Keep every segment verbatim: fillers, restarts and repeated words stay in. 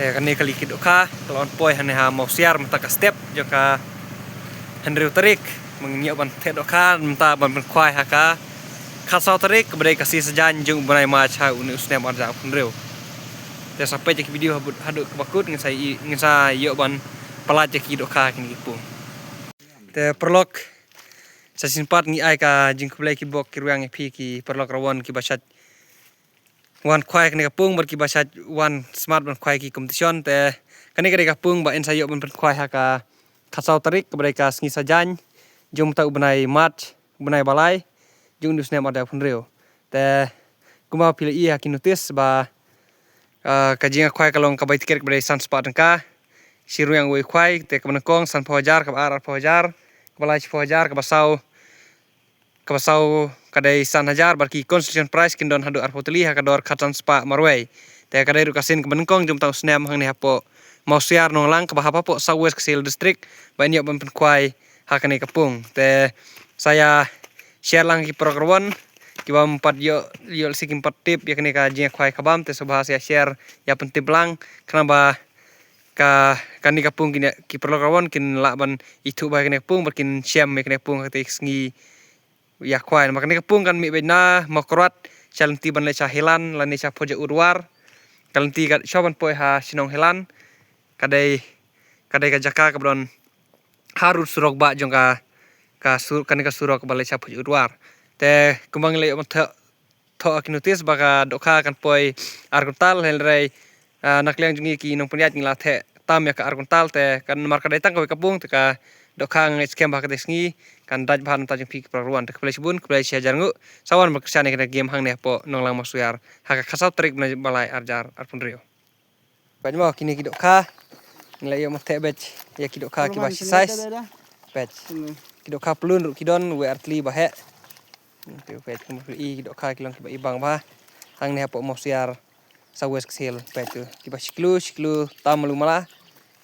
Eh, kane ka liang ki dohkha ka la wan poi hangne ha Mawsiar mynta ka step jong ka hynriew tarik. Mynta ngin ïoh ban theh dohkha mynta ban pynkhwai ha ka khatsaw tarik kaba dei ka sngi Saitjaiñ jong u bnai March ha une u snem arhajar arphew hynriew. Te sa peit ïa ki video haduh, haduh kaba kut ngin sa i, ngin sa ïoh ban pyllait ïa ki dohkha kine ki pung. Te paralok, sa shisien pat ngi ai ka jingkhublei ki bok ki rwiang ïa phi ki paralok Rawon kiba shait wan khwai kane ka pung bad kiba shait wan smat ban khwai ki competition. Te kane ka dei ka pung ba yn sa ïoh ban pynkhwai ha ka khatsaw tarik kaba dei ka sngi Saitjaiñ jong mynta u bnai March, u bnai ba lai jong une u snem arhajar arphew hynriew. Te kumba phi la i ha ki notice ba, ah, ka jingïakhwai ka long ka bai tiket kaba dei san spah tyngka. Shi rwiang uwei u khwai, te kaba nyngkong sanphew hajar, kaba ar arphew hajar, kaba lai shiphew hajar, kaba saw, kaba saw ka dei san hajar, bad ki consolation prize kin don haduh arphew tylli ha ka dor khatsan spah marwei. Te ka dei ruh ka sien kaba nyngkong jong mynta u snem hangne hapoh Mawsiar Nonglang kaba hap hapoh South West Khasi Hills District ba yn ïoh ban pynkhwai ha kane ka pung. Te sa ïa share lang ki paralok Rawon kiba ym pat ïoh, ïoh lehse kim pat tip ïa kane ka jingïakhwai ka bam, te sngewbha sa ïa share, ïa pyntip lang khnang ba ka, kane ka pung kin ïa, ki paralok Rawon kin lah ban ithuh bha ïa kane ka pung bad kin shem ïa kane ka pung ha katei ka sngi ïakhwai. Namar kane ka pung kan mih beit na Mawkyrwat sha lynti ban leit sha Helan lane sha Phojaud War. Ka lynti ka shu ban poi ha shnong Helan. Ka dei, ka dei ka jaka kaba don harud surok bah jong ka, ka sur-, kane ka surok kaba leit sha Phojaud War. Te kumba ngi la ïoh ban theh, thoh ha ki notice ba ka dohkha kan poi ar kuntal, hynrei, ah, na ka liang jong ngi ki nongpynïaid ngi la theh tam ïa ka ar kuntal, te kan, namar ka dei tang kawei ka pung, te ka dohkha nga ngeit skhem ba ha katei ka sngi kan dait bha na ka bynta jong phi ki paralok Rawon. Te khublei shibun, khublei shi hajar nguh, sa wan ban kyrshan ïa kane ka game hangne hapoh Nonglang Mawsiar ha ka khatsaw tarik bnai ba lai arhajar arphew hynriew. Peit mo kine ki dohkha. Ngi la ïoh ban theh beit ïa ki dohkha kiba shi size. Peit. Ki dohkha pyllun ruh ki don, uwei ar tylli ba heh. Te peit kumba phi i, ki dohkha ki long kiba i bang bha. Hangne hapoh Mawsiar, South West Khasi Hills, peit tu. Kiba shi kilo, shi kilo tam malu mala.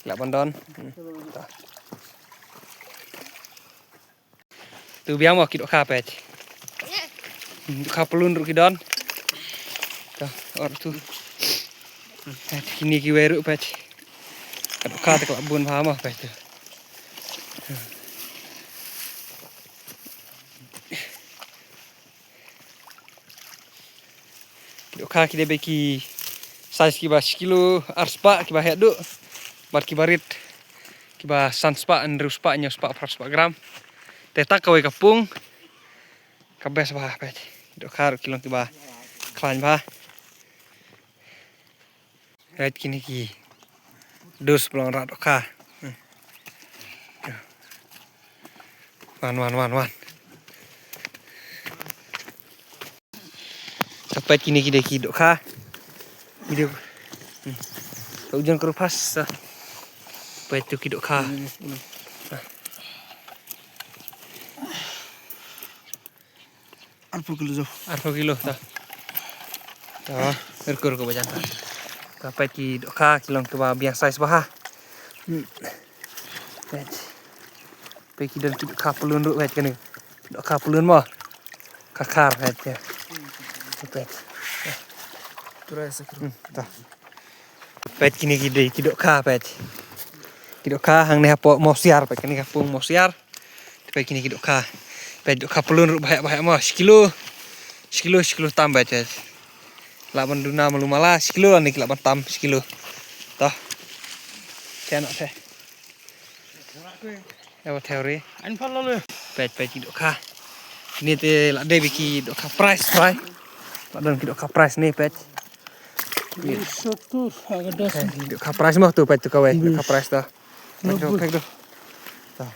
Ki lah ban don. Hmm. Ta. Tu biang mo ki dohkha, peit. Dohkha pyllun ruh ki don. Ta, or tu. Peit kine kiwei ruh, peit. Ka dohkha te ka la bun bha mo, peit tu. Ki dohkha ki dei beit ki size kiba shi kilo ar spah kiba heh duh. Bad kiba rit kiba san spah, hynriew spah, hynñiew spah, phra spah gram. Te tang kawei ka pung ka best bha, peit. Ki dohkha ruh ki long kiba khlaiñ bha. Peit kine ki dus ba long rah dohkha. Hmm. Wan, wan, wan, wan. Sa peit kine ki dei ki dohkha. Ki dei. Hmm. Ka ujan ka ruh pas, sa. Peit tu ki dohkha. Arphew kilo jo. Arphew kilo, ta. Ta, ruko, ruko, bajan, ta. Ta, peit ki dohkha ki long kiba biang size bha. Hmm. Peit. Peit ki don ki dohkha pyllun ruh, peit kane. Dohkha pyllun mo. Kha khar, peit ki. Peit. Turai sakru. Hmm, ta. Peit kine ki dei ki dohkha, peit. Ki dohkha hangne hapoh Mawsiar, peit kane ka pung Mawsiar. Peit kine ki dohkha. Peit dohkha pyllun ruh ba heh ba heh mo. Shi kilo. Shi kilo, shi kilo tam, peit, peit. Lah ban duna malu mala, shi kilo lane ki lah ban tam, shi kilo. To. Te noh te. Ïa ba theory. Peit, peit ki dohkha. Kine te la dei beit ki dohkha prize, prize. La don ki dohkha prize ne, peit. Sottur, agak dos. Peit, dohkha prize mo tu, peit tu kawei, dohkha prize to. Peit tu, peit tu. To.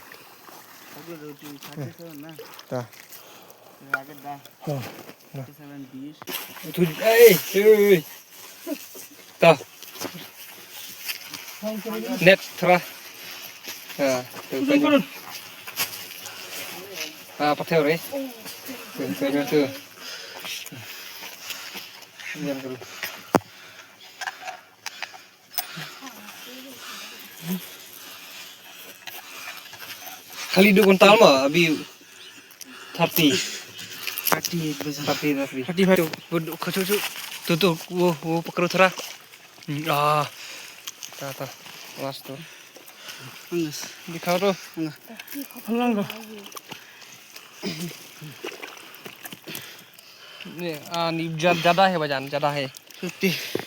To. Oh, no. Tu, eh, eh. Ta. Net thra. Ha, tu, tu, tu. Ha, pathai re. Tu, tu, tu, tu. Yan tu. Khali du kuntal ma, abi thirty. Thirty, thirty, thirty. Thirty five. Tu, tu, tu, tu, tu, wo, wo, pakru thra. Hmm, ah. Ah, to. Last to. Angas. Dikhao to. Angas. Lang ko. Ni, ah, ni ja-, jada hai bajan, jada hai. Fifty.